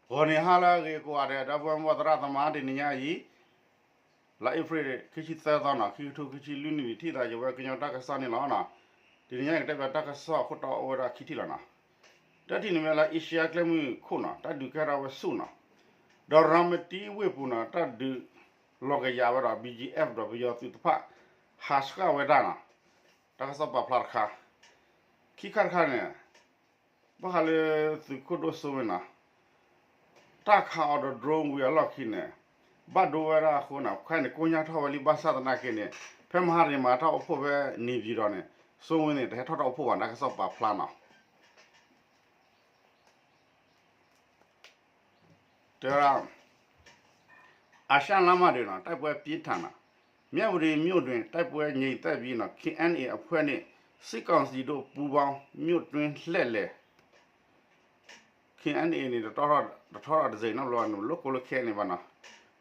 ဂီၤနံၤဟါလၢအဂ့ၤကိးဂၤဒဲး ဒီပုၢ်ဝဲၢ်မိၢ်ပၢ်သရၣ်သမါ တနံၤညါအံၤ လါအ့ဖြ့ၣ် ခံဆံသၢသီနီၤ ခံကထိခံဆံလွံၢ်နံၣ်န့ၣ် ထံၣ်သးယဝဲကညီတၢ်ကစီၣ်န့ၣ်လီၤနီၤ. တနံၤညါအံၤကတဲဘၣ်တၢ်ကစီၣ်အခိၣ်တီအိၣ်ဝဲဒၣ်ခံထံၣ်လီၤနီၤ. တထံၣ်န့ၣ်မ့ၢ်လၢအ့ရှါကျဲမုၢ်ခိၣ်နီၤ တၢ်ဒုးကဲထီၣ်ဝဲဆူၣ်နီၤ, ဒီးရၤမတံဝ့ၢ်ပူၤနီၤ တၢ်ဒုးလီၤကယၤဝဲဒီး ဘံၣ်ကၠံၣ်အဲၣ် ဒီးပယီၤသုးတဖၣ် ဟးဆှၣ်ဝဲဒၣ်နီၤ. တၢ်ကစီၣ်ပာ်ဖျါတခါ, ခံခါတခါန့ၣ် ဘၣ်ဃးလၢသုးခိၣ်ဒိၣ်စိဝ့ၢ်နီၤ တၢ်ခးအီၤဒီး drone ဝံၤအလီၢ်ခံန့ၣ် ဘၣ်ဒိဝဲဒၣ်အဃိန့ၣ် ခဲအံၤန့ၣ် ကိညါထီၣ်ဝဲလံ ဘၣ်ဆၣ်သနာ်က့န့ၣ် ဖဲမဟါတနံၤမၤတၢ်အိၣ်ဖှိၣ်ဖဲန့ၣ်ပၠံၤဒီးန့ၣ် စိဝ့ၢ်န့ၣ် တဟဲထီၣ်တၢ်အိၣ်ဖှိၣ်ဘၣ် တၢ်ကစီၣ်ပာ်ဖျါနီၤ. တဲဝဲဒၣ် အာရှလမ်းမတွေမှာ တိုက်ပွဲပြင်းထန်နီၤ, မြဝတီမြို့တွင် တိုက်ပွဲငြိမ်သက်ပြီးနီၤ, ခ့ၣ်အဲၣ်ယူၣ်အေ အဖွဲ့နဲ့ စစ်ကောင်စီတို့ ပူးပေါင်း မြို့တွင်းလှည့်လည် ခ့ၣ်အဲၣ်ယူၣ်အေ န့ၣ် တထီၣ်ထီၣ်တစဲးနီတဘျီ လိၣ်ကိးလၢ ခ့ၣ်အဲၣ်ယူၣ်အေ ဘၣ်နီၤ,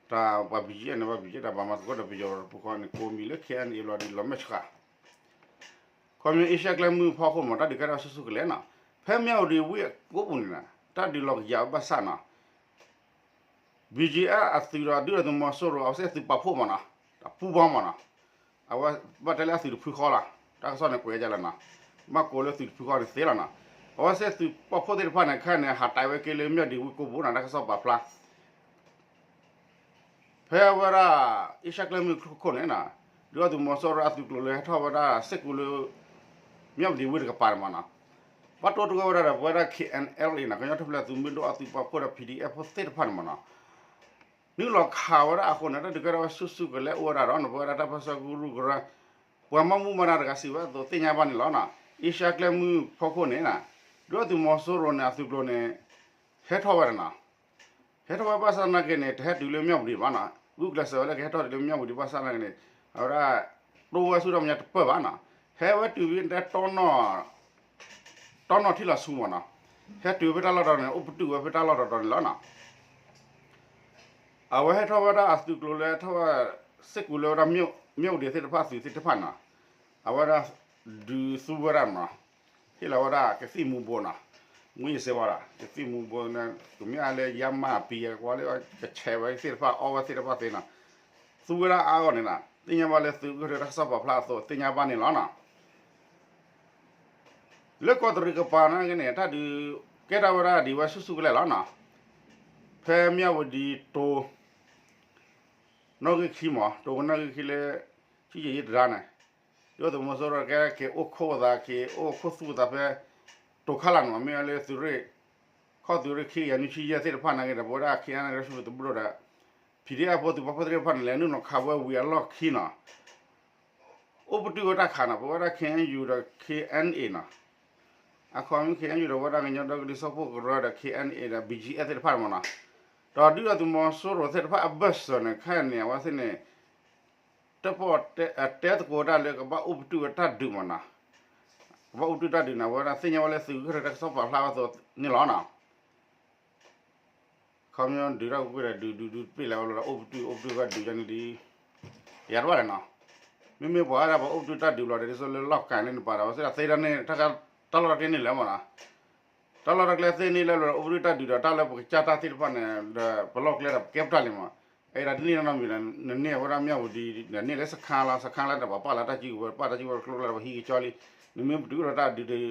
တၢ်ပှၤ ဘံၣ်ကၠံၣ်အဲၣ် န့ၣ် ဘၣ် ဘံၣ်ကၠံၣ်အဲၣ် တၢ်ဘၣ်မၤသကိးဒီးပယီၤပူၤဃီန့ၣ် ကိးမံၤလၢ ခ့ၣ်အဲၣ်ယူၣ်အေ ဘျီဒ်လီၤမဲာ်ဆှး ခီဖျိအ့ရှါကျဲမုၢ်ဖီခိၣ်မး တၢ်ဒုးကဲထီၣ်ဆူၣ်ဆူၣ်ကလဲာ်နီၤ, ဖဲမၠၣ်ဝတံၤဝ့ၢ်ကိပူၤန့ၣ် တၢ်ဒုးလီၤကယၤဝဲဘၣ်ဆၣ်နီၤ ဘံၣ်ကၠံၣ်အဲၣ် အသုးဒီး ဒုၣ်ဒါသုးမီၤစိရိၤ အဝဲသ့ၣ်သုးပာ်ဖှိၣ်မးနီၤ, တၢ်ပူၤဘီမးနီၤ, အဝဲဘၣ်တဲလၢအသုးတဖုဃီလီၤ, တၢ်ကစီၣ်န့ၣ်ကွဲးယဲလီၤနီၤ, ဘၣ်ကိးလၢသုးတဖုဃီန့ၣ်သ့လီၤနီၤ, အဝဲသ့ၣ်သုးပာ်ဖှိၣ်သ့ၣ်တဖၣ်န့ၣ် ခဲအံၤန့ၣ် ဟးတဲဝဲက့ၤလၢမၠၣ်ဝတံၤဝ့ၢ်ကိပူၤနီၤ, တၢ်ကစီၣ်ပာ်ဖျါ ဖဲဝဲဒၣ် အ့ရှါကျဲမုၢ်ခိၣ်န့ၣ်နီၤ, ဒုၣ်ဒါသုးမီၤစိရိၤအသုးကျိၤလၢဟဲထီၣ်ဝဲဒၣ်စ့ၢ်ကီးလၢ မၠၣ်ဝတံၤဝ့ၢ်တကပၤန့ၣ်မးနီၤ, ဘၣ်တိၢ်တဂၢၢ်ဝဲဒၣ်ဒီး ပဝဲဒၣ် ခ့ၣ်အဲၣ်ယူၣ်အေ နီၤ, ကညီထူၣ်ဖျဲးသုးမုၢ်ဒိၣ်အသုးပာ်ဖှိၣ်ဒီး ပီၣ်ဒံၣ်အဲၣ်ဖိသ့ၣ်တဖၣ်န့ၣ်မးနီၤ, နုာ်လီၤခးဝဲဒၣ်အဃိန့ၣ် တၢ်ဒုးကဲထီၣ်ဝဲဆူၣ်ဆူၣ်ကလဲာ်အိၣ်ဝဲဒၣ်ဒီး ပဝဲဒၣ်တၢ်ပၢၢ်ဆၢကရူၢ်ကရၢ ပှၤမၤမူမၤဒါတဂၤစံးဝဲအသိးသ့ၣ်ညါဘၣ်န့ၣ်လီၤနီၤ, အ့ရှါကျဲမုၢ်ဖီခိၣ်န့ၣ်နီၤ, ဒုၣ်ဒါသုးမီၤစိရိၤန့ၣ် အသုးကျိၤန့ၣ်ဟဲထီၣ်ဝဲဒၣ်နီၤ, ဟဲထီၣ်ဝဲဘၣ်ဆၣ်သနာ်က့န့ၣ် တဟဲတုၤလၢမၠၣ်ဝတံၤဘၣ်နီၤ, ဂုာ်ကျဲးစၢးဝဲလၢကဟဲထီၣ်တုၤလၢမၠၣ်ဝတံၤဘၣ်ဆၣ်သနာ်က့န့ၣ် အဝဲဒၣ် တိဝဲဆူၣ်ထီၣ်မဲာ်ညါတပၢၢ်ဘၣ်နီၤ, ဟဲဝဲတုၤဝံၤတဲ တီနီၣ်ထံလီၤဆူမးနီၤ, ဟဲတုၤဖဲတၢ်လီၢ်တီၤန့ၣ် အိၣ်ပတုာ်ဝဲဖဲတၢ်လီၢ်တီၤတီၤန့ၣ်လီၤနီၤ, အဝဲဟဲထီၣ်ဝဲဒၣ်အသုးကျိၤလၢထီၣ်ဝဲ စ့ၢ်ကီးလၢဝဲဒၣ် မၠၣ်ဝတံၤသ့ၣ်တဖၣ်သုးသ့ၣ်တဖၣ်နီၤ, အဝဲဒၣ်ဒုးသူဝဲဒၣ်နီၤ, ဟ့ၣ်လီၤဝဲဒၣ်ကသံၣ်မူၤဘိနီၤ, မူၤယစဲဝါဒီး ကသံၣ်မူၤဘိန့ၣ် ကမ့ၢ်အါလၢယါမၢ်ပံၤယကွၢ်လၢကဆဲးဝဲသ့ၣ်တဖၣ်အီၣ်ဝဲသ့ၣ်တဖၣ်သ့နီၤ, သူဝဲဒၣ်အါအီၣ်န့ၣ်နီၤ, သ့ၣ်ညါဘၣ်လၢသုးကထၢတၢ်ကစီၣ်ပာ်ဖျါအသိးသ့ၣ်ညါဘၣ်န့ၣ်လီၤနီၤ လၢကီၢ်တရံးကပၤနာ်က့န့ၣ် တၢ်ဒုးကဲထီၣ်ဝဲဒၣ်ဒံးဝဲဆူၣ်ဆူၣ်ကလဲာ်လီၤနီၤ, ဖဲမၠၣ်ဝတံၤတိၤ နီၣ်ဂံၢ်ခံမး တိၤကနီၣ်ဂံၢ်ခံလၢ ဆံယံာ်ယံာ်တဒါန့ၣ်, ဒုၣ်ဒါသုးမီၤစိရိၤကဲက့ၤအိၣ်ခိးသးက့ၤ အိၣ်ခိးသူၣ်သးဖဲ တိၤခါလၢ်န့ၣ်မး မ့ၢ်ဝဲလၢသုးရ့ၣ် ခီၣ်သုးရ့ၣ်ခံကယၤနွံဆံယဲၢ်သ့ၣ်တဖၣ်နာ်က့ဒီး ပဝဲဒၣ် ခ့ၣ်အဲၣ်ယူၣ် သုးမုၢ်ဒိၣ်ဒီး ပီၣ်ဒံၣ်အဲၣ်ဖိသုးပာ်ဖှိၣ်သ့ၣ်တဖၣ်န့ၣ် လဲၤနုာ်လီၤခးဝဲဝံၤအလီၢ်ခံနီၤ အိၣ်ပတုာ်ဝဲတၢ်ခးနီၤ ပဝဲဒၣ် ခ့ၣ်အဲၣ်ယူၣ် ဒီး ခ့ၣ်အဲၣ်ယူၣ်နီၤ, အခီပညီ ခ့ၣ်အဲၣ်ယူၣ် ဒီးဝဲဒၣ်ကညီဒီကလုာ်စၢဖှိၣ်ကရၢဒီး ခ့ၣ်အဲၣ်ယူၣ် ဒီး ဘံၣ်ကၠံၣ်အဲၣ် သ့ၣ်တဖၣ်န့ၣ်မးနီၤ, ဒီးဒုၣ်ဒါသုးမီၤစိရိၤသ့ၣ်တဖၣ်အဘၢၣ်စၢၤန့ၣ် ခဲအံၤန့ၣ် အဝဲသ့ၣ်န့ၣ် တၢ်ပီၣ်တဲသကိးဝဲဒၣ်လၢကဘၣ်အိၣ်ပတုာ်ဝဲတၢ်ဒုးမးနီၤ, ကဘၣ်အိၣ်ပတုာ်တၢ်ဒုးန့ၣ် အဝဲဒၣ်သ့ၣ်ညါဝဲလၢသုးကထၢတၢ်ကစီၣ်ပာ်ဖျါဝဲအသိးန့ၣ်လီၤနီၤ ခီပညီဒုးတၢ်ကွ့ၢ်ကွ့ၢ်ဒီး ဒုးဒုးဒုးတပ့ၢ်လၢၤဝဲလီၤဒီး အိၣ်ပတုာ်အိၣ်ပတုာ်ဝဲဒုးယါန့ၣ်ဒ် ယၤတဘၣ်လဲၣ်နီၤ, မ့မ့ၢ်ပှၤဝဲဒၣ်ပှၤအိၣ်ပတုာ်တၢ်ဒုးဘျီဒီး ဒ်သိးလၢလီၢ်ကၤန့ၣ် နပာ်ဒီး အဝဲသ့ၣ်ဒီးသ့ဒၣ်န့ၣ် တၢ်လီၢ်တၢ်ကျဲန့ၣ်လဲၣ်မးနီၤ, တၢ်လီၢ်တၢ်ကျဲသ့န့ၣ်လဲၣ်လီၤဒီး အိၣ်ပတုာ်တၢ်ဒုးဒီး တၢ်လၢပကစၢ်တၢ်သ့ၣ်တဖၣ်န့ၣ်ဒီး ပလီၢ်ကျဲဒီးပကဲပတၢ်လံမး, အဲၣ်ဒိးတန့ၢ်နီတမံၤဒီး နန့ၢ်ဝဲဒၣ်မၠၣ်ဝတံၤ နန့ၢ်လၢစခါလီၤ စခါလၢတၢ်ပာ်ပာ်လၢတၢ်စုကဝဲၤ ပာ်တၢ်စုကဝဲၤတကျိၤကျါဒီး ပဟံးက့ၤကၠီလံ, နမ့ၢ်ပတုာ်ဒီးတၢ်ဒုးဒီး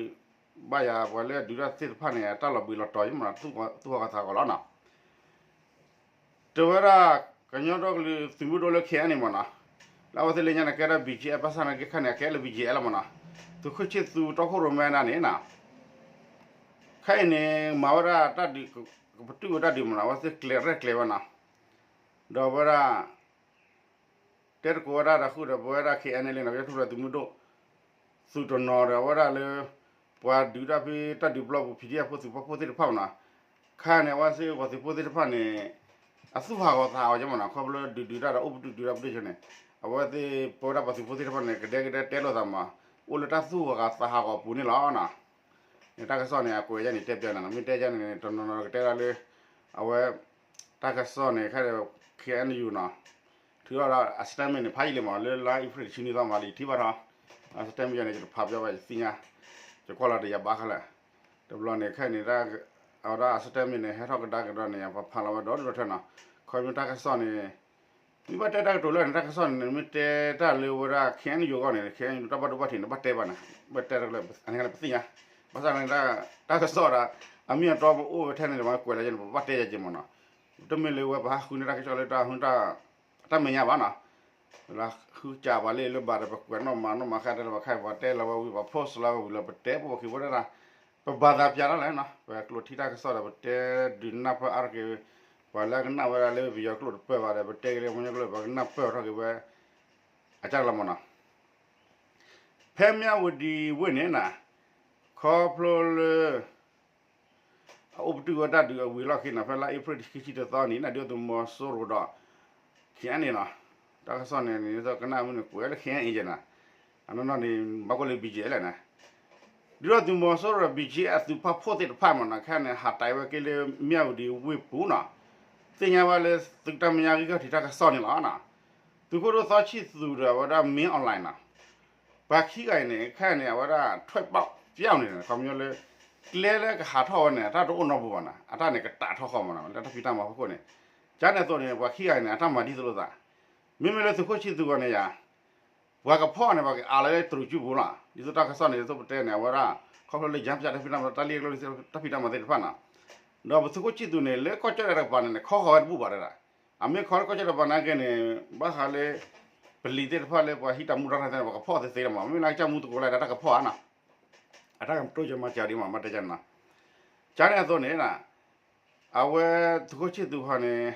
ဘၣ်ယၤပှၤလၢအဒုးတၢ်သ့ၣ်တဖၣ်န့ၣ် တၢ်လီၤဘှံးလီၤတီၤယမးနီၤ, သူၣ်ဟးဂီၤသးဟးဂီၤလီၤနီၤ, တဲဝဲဒၣ် ကညီဒီကလုာ်သုးမုၢ်ဒိၣ်လၢ ခ့ၣ်အဲၣ်ယူၣ် န့ၣ်မးနီၤ, လၢအဝဲသ့ၣ်လၢညါန့ၣ် ကဲဒၣ် ဘံၣ်ကၠံၣ်အဲၣ် ဘၣ်ဆၣ်နာ်က့ ခဲအံၤန့ၣ် အကဲလၢ ဘံၣ်ကၠံၣ်အဲၣ် လီၤမးနီၤ, သုးခိၣ်ဆ့သူတီခိၣ်ရိၣ်မဲဒၣ်န့ၣ်နီၤ, ခဲအံၤန့ၣ် မၤဝဲဒၣ်တၢ်ဒုး ကပတုာ်ဝဲတၢ်ဒုးမးနီၤ, အဝဲသ့ၣ်ကျဲၤရဲၣ်ကျဲၤဝဲနီၤ, ဒီးဝဲဒၣ် တဲသကိးဝဲဒၣ်ဒီးဃုာ်ဒီး ပဝဲဒၣ် ခ့ၣ်အဲၣ်ယူၣ် လံနီၤ ကညီထူၣ်ဖျဲးသုးမုၢ်ဒိၣ် သုးတနီၤဒီး အဝဲဒၣ်လၢ ပှၤဒုးတၢ်ဖဲတၢ်ဒုးပျီပူၤ ပီၣ်ဒံၣ်အဲၣ်ဖိသုးပာ်ဖှိၣ်သ့ၣ်တဖၣ်မးနီၤ, ခဲအံၤန့ၣ် အဝဲသ့ၣ်ပှၤသုးဖိသ့ၣ်တဖၣ်န့ၣ် အသူၣ်ဟးဂီၤသးဟးဂီၤယမးနီၤ, ခီဖျိဒုးဒုးတၢ်ဒီးအိၣ်ပတုာ်ဒုးတၢ်ပတုာ်ဆိန့ၣ်, အဝဲသ့ၣ်ပဝဲဒၣ်ပှၤသုးဖိသ့ၣ်တဖၣ်န့ၣ် ကဒဲကဒဲတဲလိာ်သးမး, အိၣ်လၢတၢ်သူၣ်ဟးဂီၤပူၤန့ၣ်လီၤနီၤ. န့ၣ်တၢ်ကစီၣ်န့ၣ် အကွဲးယါန့ၣ် တဲပျးနၤနီၤ, မ့ၢ်တဲယါန့ၣ် တနီၤနီၤကတဲဒၣ်လၢ အဝဲ တၢ်ကစီၣ်န့ၣ် ခဲဒီး ခ့ၣ်အဲၣ်ယူၣ် နီၤ, ထုးထီၣ်ဒီးအ statement န့ၣ် ဖးယံာ်လံမး လၢလါအ့ဖြ့ၣ်တဆံနွံသီမးလံ ယထံၣ်ဘၣ်ထီၣ် အ statement ယါန့ၣ် ယတဖးပျီဘၣ် ယသ့ၣ်ညါ, ယကွၢ်လီၤဒီးယဘၣ်ဃးလၢာ်, တဘျီန့ၣ် ခဲအံၤန့ၣ် တၢ် အဝဲဒၣ်အ statement န့ၣ် ဟဲထီၣ်ကဒါက့ၤဒီးန့ၣ် ပဖးလီၤဝဲဒီဒူၣ်ဒီထၢနီၤ, ခီဖျိတၢ်ကစီၣ်န့ၣ် မ့ၢ်ဘၣ်တဲတၢ်ကတိၤလၢန့ၣ် တၢ်ကစီၣ်န့ၣ် မ့ၢ်တဲတၢ်လၢဝဲဒၣ် ခ့ၣ်အဲၣ်ယူၣ်အဂီၢ်န့ၣ် ခ့ၣ်အဲၣ်ယူၣ် တၢ်ဘၣ်ဒိဘၣ်ထံးန့ၣ် ဘၣ်တဲဘၣ်န့ၣ် ဘၣ်တဲတၢ်လၢ အန့ၣ်လၢပသ့ၣ်ညါ, ဘၣ်ဆၣ်န့ၣ် တၢ်ကစီၣ်ဒီး အမ့ၢ်အတီပအိၣ်ဝဲထဲန့ၣ် ပှၤကွဲးလီၤယဲန့ၣ် ပဘၣ်တဲယဲက့ၤမ့ၢ်နီၤ, တမ့ၢ်လၢဝဲပဟးဃုန့ၢ်တၢ်ကစီၣ်လၢတၢ်ဟု တၢ်မဲာ်ညါဘၣ်နီၤ, လၢဃုကးပှၤလၢလၢဘၣ်ဒီး ပကွဲးနီၣ်မၤနီၣ်မၤဃါတဲလၢပှၤခါ ပှၤတဲလီၤဝဲဝံၤ ပှၤ post လီၤဝဲဝံၤလၢပတဲပိာ်ပှၤခံဝဲဒၣ်, ပဘၣ်သးပျးတၢ်လဲၣ်နီၤ, ပကျိးထံတၢ်ကစီၣ်ဒီး ပတဲဒုးနၢ်ပၢၢ်အါထီၣ်က့ၤ, ပှၤလၢအကနၣ်ဝဲဒၣ်လၢပယီၤကျိာ်တပၢၢ်ဘၣ်ဒီး ပတဲက့ၤလၢပှၤကညီကျိာ် ပှၤကနၢ်ပၢၢ်ထီၣ်က့ၤဝဲ အကၢ်လီၤမ့ၢ်နီၤ, ဖဲမၠၣ်ဝတံၤဝ့ၢ်န့ၣ်နီၤ, ခီဖျိလၢ အအိၣ်ပတုာ်ဝဲတၢ်ဒုးအဝံၤအလီၢ်ခံနီၤ, ဖဲလါအ့ဖြ့ၣ်ခံဆံတသီန့ၣ် ဒုၣ်ဒါသုးမီၤစိရိၤဒီး ခ့ၣ်အဲၣ်ယူၣ်န့ၣ်နီၤ, တၢ်ကစီၣ်န့ၣ် ဒ်သိးကနၣ်မုၢ်န့ၣ် ကွဲးလၢ ခ့ၣ်အဲၣ်ယူၣ် က့ၤနီၤ, အနီၢ်နီၢ်န့ၣ် ဘၣ်ကွၢ်လၢ ဘီကၠ့ၣ် လဲၣ်န့ၣ်, ဒုၣ်ဒါသုးမီၤစိရိၤဒီး ဘီကၠ့ၣ် အသုးပာ်ဖှိၣ်သ့ၣ်တဖၣ်မ့ၢ်နီၤ, ခဲအံၤန့ၣ် ဟးတဲာ်ဝဲက့ၤလၢမၠၣ်ဝတံၤဝ့ၢ်ပူၤနီၤ, သ့ၣ်ညါဘၣ်လၢသုးတၢ်မဲာ်ညါဂံၢ်ခီၣ်ထံးတၢ်ကစီၣ်န့ၣ်လီၤနီၤ, သုးခိၣ်ဒိၣ်စီၤဆံၣ်သူးဒီးအဝဲဒၣ် မင်းအောင်လှိုင်နီၤ ပှၤခံဂၤအံၤန့ၣ် ခဲအံၤန့ၣ် အဝဲဒၣ် ထွဲပေါက်ပြောင်း န့ၣ် ခီပညီလၢ ကျဲလၢကဟးထီၣ်ဝဲန့ၣ် အတၢ်တအိၣ်နီတပူၤဘၣ်နီၤ, အတၢ်န့ၣ်ကတးထီၣ်ဃီမ့ၢ်နီၤ, လၢတၢ်ဖံးတၢ်မၤဖီခိၣ်န့ၣ်, ကန့ၣ်အသိးန့ၣ် ပှၤခံဂၤအံၤန့ၣ် အတၢ်မၤဒ်သိးလိာ်သး, မ့မ့ၢ်လၢသုးခိၣ်ဆံၣ်သူးဂီၢ်န့ၣ်ယါ ပှၤကဖီၣ်န့ၣ် ပှၤကအးလီၤလၢတရူးကၠူပူၤလီၤ, ဒ်သိးတၢ်ကစီၣ်န့ၣ် ဒ်သိးပတဲန့ၣ် အဝဲဒၣ် ခီဖျိလၢ ယါပၠၣ် တၢ်ဖံးတၢ်မၤ တၢ်လံၣ်အကျိၣ်လံၣ်စ့တၢ်ဖံးတၢ်မၤသ့ၣ်တဖၣ်နီၤ, ဒီးပသုးခိၣ်ဆံၣ်သူးန့ၣ် လၢကီၢ်ကၠီၣ်တဲၣ်တကပၤန့ၣ်န့ၣ် ခီဃီၤဝဲတဘူၣ်ဘၣ်တဲဒၣ်, အမ့ၢ်ခီလၢကီၢ်ကၠီၣ်တဲၣ်တကပၤနာ်က့န့ၣ် ဘၣ်ဃးလၢ ပလံၤသ့ၣ်တဖၣ်လၢပှၤဟံးတၢ်မူတၢ်ရဲၣ်သ့ၣ်န့ၣ် ပှၤကဖီၣ်သ့သ့လီၤမး, မ့ၢ်လၢကစၢ်မူသကိးလၢတၢ်ကဖီၣ်ဧါနီၤ, အတၢ်ကတိၢ်ကမၤစၢၤဒံးမး မ့ၢ်တဲကန့ၣ်နီၤ, ကန့ၣ်အသိးန့ၣ် အဝဲသုးခိၣ်ဆံၣ်သူးခီန့ၣ်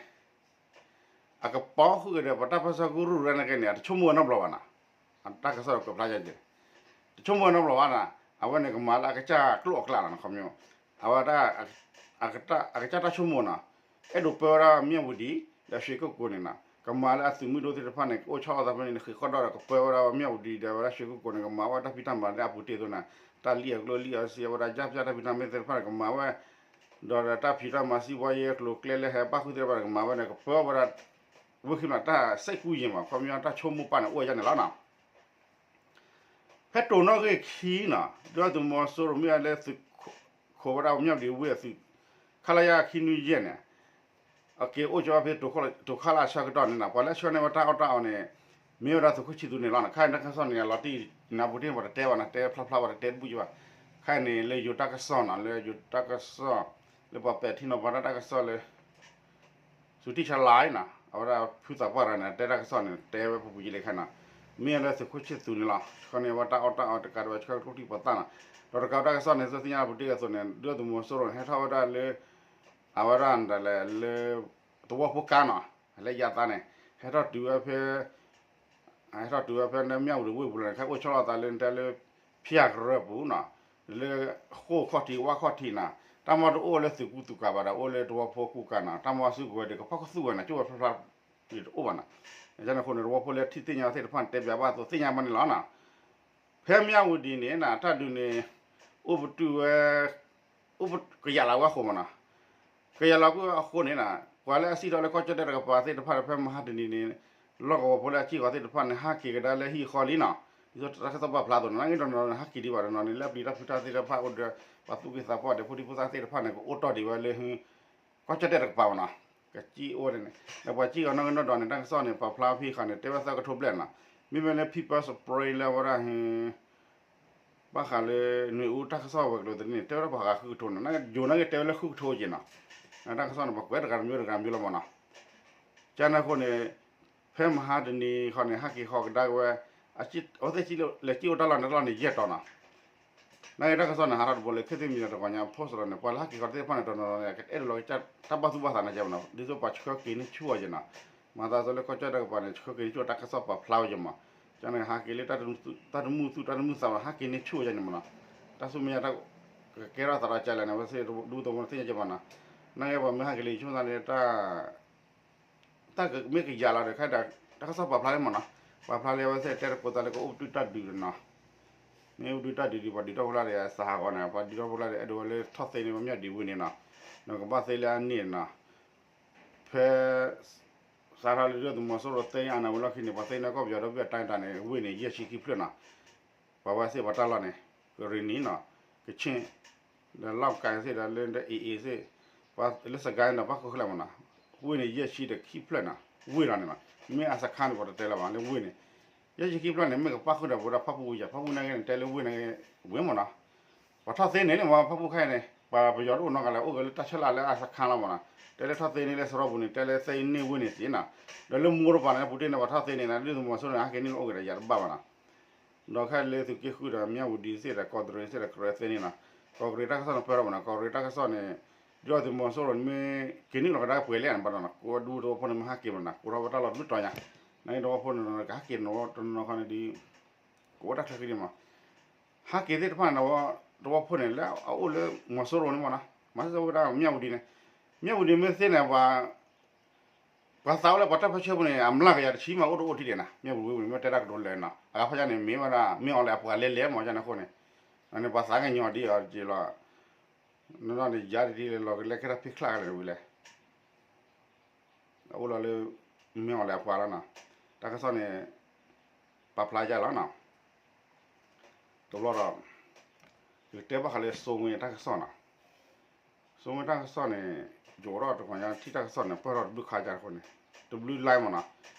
အကပီၤဃုာ်ကဒီး ပှၤတၢ်ပၢဆှၢကရူၢ်ရၢနာ်က့န့ၣ် အတဆိကမိၣ်ဝဲနီတဘျီဘၣ်နီၤ, တၢ်ကစီၣ်ဒီးကွဲးဖျါယဲန့ၣ် တဆိကမိၣ်ဝဲနီတဘျီဘၣ်နီၤ, အဝဲန့ၣ်ကမၤလၢအကစၢ်ကျိာ်အကျါလီၤနီၤ, ခီပညီ အဝဲဒၣ် အကစၢ်တၢ်ဆိကမိၣ်နီၤ, အဲၣ်ဒိးပၢဝဲဒၣ်မၠၣ်ဝတံၤ ဒီးရွှေကုက္ကိုန့ၣ်နီၤ, ကမၤလၢအသုးမုၢ်ဒိၣ်သ့ၣ်တဖၣ်န့ၣ် ကအိၣ်ဆီလီၤသးဖဲန့ၣ် ဃ့ၢ်ဃီၣ်ဒီးကပၢဝဲဒၣ်မၠၣ်ဝတံၤဒီးဝဲဒၣ်ရွှေကုက္ကိုန့ၣ် ကမၤဝဲတၢ်ဖံးတၢ်မၤလၢအပူၤတ့ၢ်အသိးန့ၣ်, တၢ်လံၣ်အကျိၣ်လံၣ်အစ့ အဝဲဒၣ် ယါပၠၣ် တၢ်ဖံးတၢ်မၤသ့ၣ်တဖၣ်န့ၣ် ကမၤဝဲ ဒီးတၢ်ဖံးတၢ်မၤ စံးဘှီယဲကျိၤကျဲလၢဟဲဘၣ်ဃုာ်သ့ၣ်တဖၣ်န့ၣ် ကမၤဝဲန့ၣ် ကပၢဝဲဒၣ် ဝ့ၢ်ခံမး တၢ်စဲးကူယံၤမး ခီပညီတၢ်ဆိကမိၣ်ပာ်န့ၣ် အိၣ်ဝဲဒၣ်န့ၣ်လီၤနီၤ. ဖဲတိၤနီၣ်ဂံၢ်ခံနီၤ ဒုၣ်ဒါသုးမီၤစိရိၤမ့ၢ်ဝဲလၢသုးခိၣ် ခိးဝဲဒၣ်မၠၣ်ဝတံၤဝ့ၢ်အသုး ခလရ ခံနွံယဲၢ်န့ၣ် အက့ၤအိၣ်ကၠီဖဲတိၤခါလၢအဆၢကတီၢ်န့ၣ်နီၤ ပှၤလၢအဆှၢန့ၢ်ဝဲတၢ်အီၣ်တၢ်အီန့ၣ် မ့ၢ်ဝဲဒၣ်သုးခိၣ်ဆံၣ်သူးန့ၣ်လီၤ. ခဲအံၤတၢ်ကစီၣ်န့ၣ် အလီၤတံၢ်နၢ်ပူၤတ့ၢ် ပှၤတတဲဘၣ်နီၤ တဲဖျါဖျါ ပှၤတတဲတဘူၣ်ကဘၣ်. ခဲအံၤန့ၣ် လၢယိၤတၢ်ကစီၣ်နီၤ လၢယိၤတၢ်ကစီၣ် လၢပှၤပဲာ်ထံနီၤဖးတၢ်ကစီၣ်လၢ စူၤတံၣ်ဆါလါနီၤ အဝဲဒၣ်ဖုသးပှၢ်တဂၤန့ၣ် တဲတၢ်ကစီၣ်န့ၣ် တဲဝဲပူၤပူၤယံာ်လံခဲနီၤ မ့ၢ်လၢသုးခိၣ်ဆံၣ်သူးန့ၣ်လီၤ. ဆှၢန့ၢ်ဝဲတၢ်အီၣ်တၢ်အီတကးဒံးဝဲဆှၢကျိချံမျိာ်သၣ်နီၤ ဒီးတကးတၢ်ကစီၣ်န့ၣ် သုသ့ၣ်ညါပူၤတ့ၢ်အသိးန့ၣ် ဒုၣ်ဒါသုးမီၤစိရိၤန့ၣ် ဟဲထီၣ်ဝဲဒၣ်လၢ အဝဲဒၣ်လဲၣ်လၢ သဝီဖိကါနီၤ လၢယသးန့ၣ် ဟဲထီၣ်တုၤဝဲဖဲ ဟဲထီၣ်တုၤဝဲဖဲမၠၣ်ဝတံၤဝ့ၢ်ပူၤလီၤန့ၣ် ခဲအိၣ်ဆီလီၤသးလၢနတဲလၢ ဖၠၣ်ကရၢၢ်ပူၤနီၤ လၢဃိၣ်ခီၣ်ထံးဝၣ်ခီၣ်ထံးနီၤ တၢ်မီတအိၣ်လၢသုးကူသုးကၤဘၣ်ဒီး အိၣ်လၢသဝီဖိကူကၤနီၤ တၢ်မီစုကဝဲၤဒံး ကဖီၣ်ကသူၣ်ဝဲနီၤ ကၠိဝဲဖျါဖျါ တအိၣ်ဘၣ်နီၤ. န့ၣ်အဃိန့ၣ် သဝီဖိလၢထံၣ်သ့ၣ်ညါသ့ၣ်တဖၣ်န့ၣ် တဲပျးဘၣ်အသိးသ့ၣ်ညါဘၣ်န့ၣ်လီၤနီၤ. ဖဲမၠၣ်ဝတံၤန့ၣ် တၢ်ဒုးန့ၣ် အိၣ်ပတုာ်ဝဲ အိၣ်ကယၤလီၤဝဲအဃိမ့ၢ်နီၤ ကယၤလီၤကွံာ်အဃိန့ၣ် ပှၤလၢအစံၣ်ထီၣ်လၢကီၢ်ကၠီၣ်တဲၣ်တကပၤသ့ၣ်တဖၣ်ဒီး ဖဲမဟါတနံၤန့ၣ် လီၢ်ကဝီၤဖိလၢအစံၣ်ဃီၤသ့ၣ်တဖၣ်န့ၣ် ဟးက့ၤကဒါလၢဟံၣ်ဃီလံနီၤ ဒ်သိးတၢ်ကစီၣ်ပာ်ဖျါအသိးန့ၣ် နာ်က့ဒီးနီၤန့ၣ် ဟးက့ၤဒံးဘၣ်ဒီးနီၤန့ၣ် လၢအပျံၤတၢ်ဖုးတၢ်သ့ၣ်တဖၣ်အိၣ်ဒီး ပှၤသူၣ်က့သးပှၢ်ဒီး ဖိဒံဖိသၣ်သ့ၣ်တဖၣ်န့ၣ် ကအိၣ်တီၢ်ဒံးဝဲလၢ ကီၢ်ကၠီၣ်တဲၣ်တကပၤမ့ၢ်နီၤ ကစံၣ်အိၣ်န့ၣ် ဒီးပှၤစံၣ်အီၤနီၣ်ဂံၢ်နီၣ်ဒွးန့ၣ် တၢ်ကစီၣ်န့ၣ် ပာ်ဖျါဖဲဃာ်န့ၣ် တဲဝဲသၢကထိဘျဲၣ်နီၤ မ့မ့ၢ်လၢ People's Spring လၢဝဲဒၣ် ဘၣ်ဃးလၢ နွေဦး တၢ်ကစီၣ်ဝဲၤကျိၤသန့ၣ် တဲဝဲဒၣ်ပှၤဂၤဃုကထိန့ၣ် ယိၤနာ်က့တဲဝဲလၢဃုကထိက့ၤနီၤ တၢ်ကစီၣ်န့ၣ် ပှၤကွဲးတဂၤတမံၤတဂၤတမံၤလီၤမ့ၢ်နီၤ ကန့ၣ်အဃိန့ၣ် ဖဲမဟါတနံၤဃီန့ၣ် ဟးက့ၤဃီကဒါက့ၤဝဲ အဝဲသ့ၣ်စံၣ်လၢက့ၤအိၣ်တၢ်လီၢ်န့ၣ်တလီၢ်န့ၣ် ယဲၢ်တီၤနီၤ နာ်က့တၢ်ကစီၣ်န့ၣ် ဟးထီၣ်တဘိလၢ ခေတ်သစ်မီဒီယာ တဂီၤညါ post လီၤန့ၣ် ပှၤလၢဟးက့ၤဃီသ့ၣ်တဖၣ်န့ၣ် တနီၤန့ၣ် ကအဲၣ်ဒိးလီၤက့ၤတၢ်ဘၣ်သူၣ်ဘၣ်သးနာ်က့ဘၣ်နီၤ ဒ်သိးပှၤဆှၢက့ၤန့ၢ်ဆူၣ်အီၤက့ၤနီၤ မၤသးဒ်သိးလၢကီၢ်ကၠီၣ်တဲၣ်တကပၤန့ၣ် ဆှၢက့ၤန့ၢ်ဆူၣ်အီၤတၢ်ကစီၣ်ပာ်ဖျါဝဲက့ၤမး ကန့ၣ်ဟးက့ၤလၢ တၢ်တမုာ်သူၣ်တၢ်တမုာ်သးဘၣ် ဟးက့ၤန့ၢ်ဆူၣ်အီၤက့ၤန့ၣ်မးနီၤ တၢ်ဆူမဲာ်ညါတၢ် ကကဲထီၣ်သးဒီးကလဲၣ်န့ၣ် အဝဲသ့ၣ်ဒူသဝီန့ၣ်သ့ၣ်ညါက့ၤမးနီၤ နာ်က့ပှၤမ့ၢ်ဟးက့ၤလၢယဆိကမိၣ်သးန့ၣ် တၢ် တၢ်မ့ၢ်ကယၤလီၤဒီး ခဲအံၤတၢ်ကစီၣ်ပာ်ဖျါလံမးနီၤ ပာ်ဖျါလံအဝဲသ့ၣ်တဲသကိးသးလၢကအိၣ်ပတုာ်တၢ်ဒုးဒီးနီၤ မ့ၢ်အိၣ်ပတုာ်တၢ်ဒုးဒံး ပှၤဒုးထီၣ်ဖိလၢ်ဒီးသးဟးဂီၤန့ၣ် ပှၤဒုးထီၣ်ဖိလၢ်ဒီး အဲၣ်ဒိးဝဲလၢထီၣ်သ့န့ၢ်မၠၣ်ဝတံၤဝ့ၢ်န့ၣ်နီၤ ဒီးကဘၣ်သ့လၢအန့ၣ်နီၤ ဖဲ စးထီၣ်လၢဒုၣ်ဒါသုးမီၤစိရိၤသိမ်းအာဏာဝံၤလီၢ်ခံန့ၣ် ပှၤသ့န့ၢ်ကီၢ်ပယီၤဒီဘ့ၣ်အတၢ်န့ၣ်တၢ်န့ၣ် ဝ့ၢ်န့ၣ် ယဲၢ်ဆံခံဖျၢၣ်နီၤ ပှၤဝဲသ့ၣ်ပှၤတၢ်လီၢ်န့ၣ် ကရ့ၣ်နံၤနီၤ ကဆ့ၣ် ဒီးလီၢ်ကၤသ့ၣ်ဒီးလၢ AA သ့ၣ်, လၢစကဲဒီးပၣ်ဃုာ်ခဲလၢာ်မးနီၤ, ဝ့ၢ်န့ၣ် ယဲၢ်ဆံဒီးခံဖျၢၣ်နီၤ, ဝ့ၢ်လီၤန့ၣ်နီၤ, မ့ၢ်အစခါန့ၣ် ပှၤတတဲလၢၤဘၣ်လၢဝ့ၢ်န့ၣ်, ယဲၢ်ဆံခံဖျၢၣ်န့ၣ် မ့ၢ်ကပၣ်ဃုာ်ဒီးပဝဲဒၣ်ဖၣ်ပူၣ်ဝံၤယၤ, ဖၣ်ပူၣ်နာ်က့န့ၣ် တဲလၢဝ့ၢ်နာ်က့ ဝ့ၢ်မးနီၤ, ပှၤထီၣ်သ့န့ၣ်လံမး ဖၣ်ပူၣ်ခဲအံၤန့ၣ် ပှၤပယီၤတအိၣ်နီတဂၤလၢၤ အိၣ်က့ၤလၢတၢ်ဆၢလၢ်လၢအစခါလီၤမးနီၤ, တဲလၢထီၣ်သ့န့ၣ်လၢစရီပူၤန့ၣ် တဲလၢသ့န့ၣ်ဝ့ၢ်န့ၣ်သ့နီၤ, ဒီးလၢမိၢ်တပၤန့ၣ် ပူၤတ့ၢ်န့ၣ် ပှၤထီၣ်သ့န့ၣ် ဒုၣ်ဒါသုးမီၤစိရိၤန့ၣ် ဟဲက့ၤန့ၢ်လၢအိၣ်က့ၤဒီးယၤတဘၣ်ဘၣ်နီၤ ဒီးခဲလၢာ်သုးက့ဃုာ်ဒီးမၠၣ်ဝတံၤသ့ၣ်ဒီးကီးတရံးသ့ၣ်ဒီးကရၢသ့ၣ်န့ၣ်နီၤ, ကီးတရံးတၢ်ကစီၣ်န့ၣ်ပၢၢ်ထီၣ်မးနီၤ, ကီးတရံးတၢ်ကစီၣ်န့ၣ် ဒုၣ်ဒါသုးမီၤစိရိၤန့ၣ်မ့ၢ်က့ၤနုာ်လီၤကဒါပှဲၤလဲၣ်န့ၣ်ဘၣ်ဒီးနီၤ, ကိးဒူသဝီဖိန့ၣ်မ့ၢ်ဟးက့ၤမးနီၤ, ကိးထီၣ်ဝဲတၢ်လီၢ်တဘျုးတီၤညါ, နာ်က့သဝီဖိန့ၣ်ကဟဲက့ၤနီၤတနီၤခီန့ၣ်ဒီး ကအိၣ်တၢ်ချၢဃံဒံးမး, ဟးက့ၤသ့ၣ်တဖၣ်န့ၣ် သဝီဖိန့ၣ် လၢအအိၣ်လၢမီၤစိရိၤန့ၣ်မးနီၤ, မၤစၢၤဝဲဒၣ်မၠၣ်ဝတံၤန့ၣ်, မၠၣ်ဝတံၤမ့ၢ်သ့န့ၣ် ပှၤ ပှၤသးဝဲလၢပှၤတၢ်ပၢဆှၢပူၤန့ၣ် အမျးကယၤတဆံမး အိၣ်တအိၣ်ထံၣ်ဒံးနီၤ, မ့ၢ်ပူၤဝံၤပူၤန့ၣ် မ့ၢ်တဲတၢ်ကတိၤလၢာ်နီၤ, အဂၤဖးယါန့ၣ် မ့ၢ်ဝဲဒၣ် မ့ၢ်အီၤလဲၣ်အပှၤလဲၤလဲၤမး ကန့ၣ်အဃိန့ၣ်, န့ၣ်ပှၤသးကညီၤဒ်အီၤတက့ၢ်လီၤ, နီၢ်နီၢ်န့ၣ် ယၤတဒ်လဲၣ်လီၤကလဲကဲထီၣ်ဖ့ၣ်ချၣ်ကလဲၣ်ဝံၤလဲၣ် အအိၣ်လီၤလၢ မ့ၢ်အီၤလဲၣ်အပှၤလီၤနီၤ, တၢ်ကစီၣ်န့ၣ် ပာ်ဖျါယါလီၤနီၤ, တဘျီဒီး ယကတဲဘၣ်ဃးလၢစိဝ့တၢ်ကစီၣ်နီၤ, စိဝ့တၢ်ကစီၣ်န့ၣ် ယအိၣ်ဒီးတကီၢ်ညါထံၣ်တၢ်ကစီၣ်န့ၣ် ပၢၢ်ထီၣ်တဘျုးခါကန့ၣ်အဃိန့ၣ်, တဘျုးလါမးနီၤ,